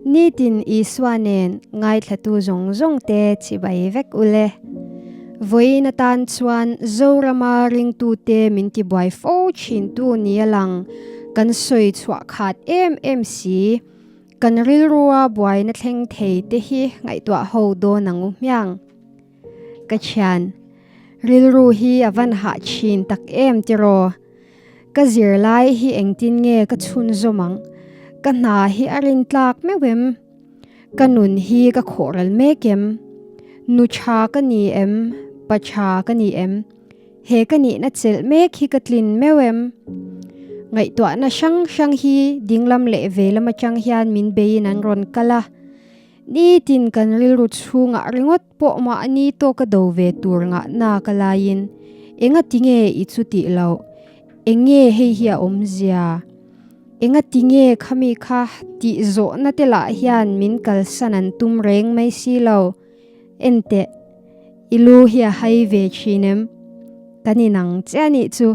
Nitin Isua nen ngaithlatu zawng zawng te chibai vek ule. Vawiin atan chuan Zorama ringtute min tibuai fo thintu nia lang kan sawi chhuah khat em em si. Kan rilrua buaina thleng thei te hi ngaihtuah ho dawn ang u hmiang. Ka thian, rilru hi a van hah thin tak em tiraw? Ka zirlai hi engtin nge ka chhunzawm ang? Ka hna hi a rintlak meuh em? Ka nun hi ka khawhral mek em? Nu tha ka ni em? Pa tha ka ni em? He ka nihna chelh mek hi ka tlin meuh em? Ngaihtuahna hrang hrang hi dinglam leh veilam atang hian min beiin an rawn kal a. Nitin kan rilru chhungah ringawt pawh mahni tawka do ve tur ngahna ka laiin enga tinge i chu tih loh? Enge hei hi a awmzia? Enga tinge khami kha tih zawhna te lah hian min kalsan an tum reng mai si lo. Enteh, i lu hi a hai ve thin em? Kan inang che a nih chu.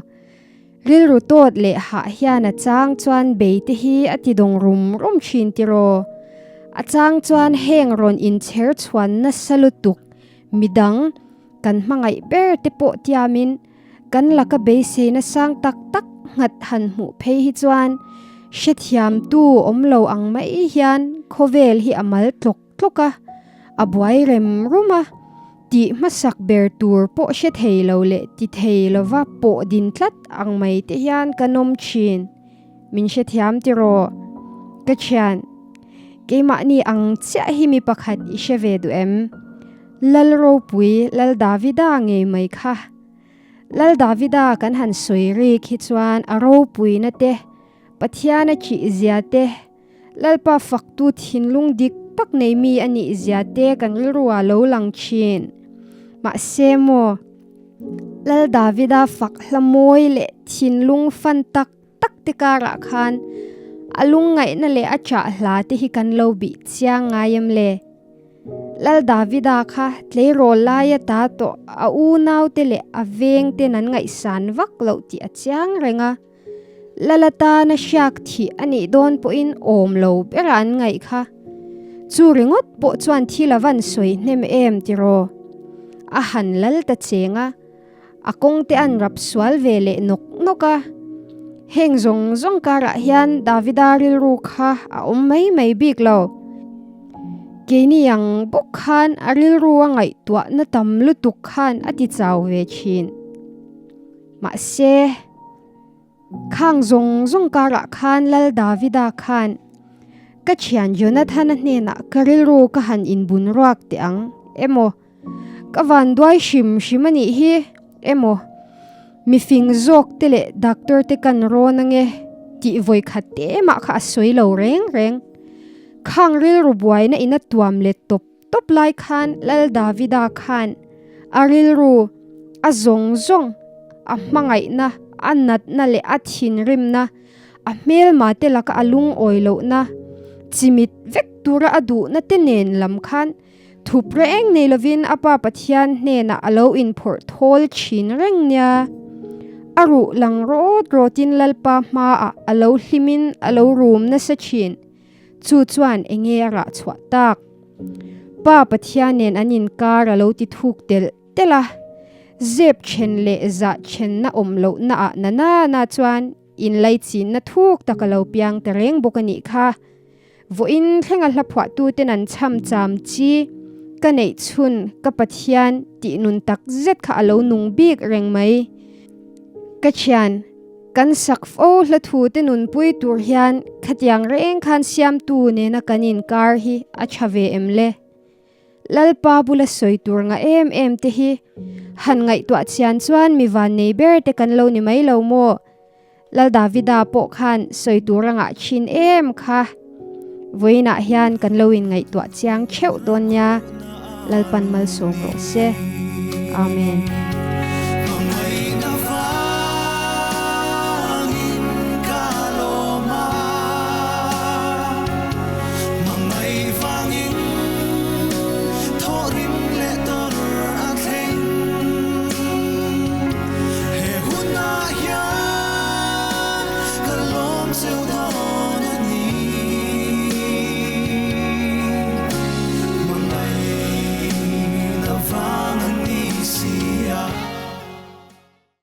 Rilru tawt leh hah hian a chang chuan beite hi a ti dawng rum rum thin tiraw? A chang chuan heng rawn inchher chhuan nasa lutuk midang kan hmangaih ber te pawh tiamin kan laka beiseina sang tak tak nghat han hmuh phei hi chuan hrethiamtu awm lo ang mai hian khawvel hi a mal tlawk tlawk a, a buai rem rum a, tih hmasak ber tur pawh hre thei lo leh ti thei lova pawh din tlat ang mai te hian ka nawm thin. Min hrethiam tiraw? Ka thian, keimahni ang chiah hi mi pakhat i hre ve duh em? Lal ropui Lal Davida ngei mai kha. Lal Davida kan han sawi rik hi chuan a ropuina te, Pathian a thih zia te, Lalpa faktu thinlung dik tak nei mi a nih zia te kan rilru ah lo lang thin. Mahse maw, Lal Davida fak hla mawi leh thinlung fan tak tak te karah khan a lungngaihna leh a chah hla te hi kan lo bih chiang ngai em le? Lal Davida kha tleirawl laia ta tawh a unaute leh a vengten an ngaihsan vak loh tih a chiang reng a. Lala tana hriak thih a nih dawn pawhin awm lo bera an ngaih kha. Chu ringawt pawh chuan thil a van sawi hnem em tiraw? A han lal ta cheng a, a kawng te an rap sual ve leh nawk nawk a. Heng zawng zawng karah hian Davida rilru kha a awm mai mai bik lo. Keini ang bawk khan a rilru a ngaihtuahna tam lutuk khan a ti chau ve thin. Mahse, khang zawng zawng karah khan Lal Davida khan, Ka thian Jonathana hnenah ka rilru ka han inbun ruak teh ang emaw, ka vanduai hrim hrim a nih hi emaw, mifing zawk te leh doctor te kan rawn ange tih vawikhat te mah kha a sawi lo reng reng. Khang rilru buaina ina tuam let tawp Tawp lai khan Lal Davida khan a rilru a zawng zawng, a hmangaihna, a natna leh a thinrimna, a hmelma te laka a lungawi lohna, chimit vek tura a duhna te nen lam khan thup reng nei lovin a Pa Pathian hnenah a lo inphawrh thawl thin reng nia. A ruh lang rawt rawtin Lalpa hmaah a lo hlimin a lo rum nasa thin. Chu chuan enge a rah chhuah tak? Pa Pathian nen an inkar a lo ti thuk telh telh a, zep then leh zah thenna awm lohna ah na na na chuan inlaichinna thuk tak a lo piang ta reng bawk a nih kha. Vawiin thlenga hla phuahtuten an chham cham chi, ka neih chhun ka Pathian tih nun tak zet kha a lo nung bik reng mai. Ka thian. Kan sak fo hla thu te nunpui tur hian khatiang reng khan siamtu nena kan inkar hi a tha ve em le? Lalpa bula sawi tur ngah em em te hi han ngaihtuah chian chuan mi vannei ber te kan lo ni mai lo maw? Lal Davida pawh khan sawi tur a ngah thin em kha. Vawiinah hian kan lo inngaihtuah chiang theuh dawn nia, Lalpan malsawm rawh se. Amen.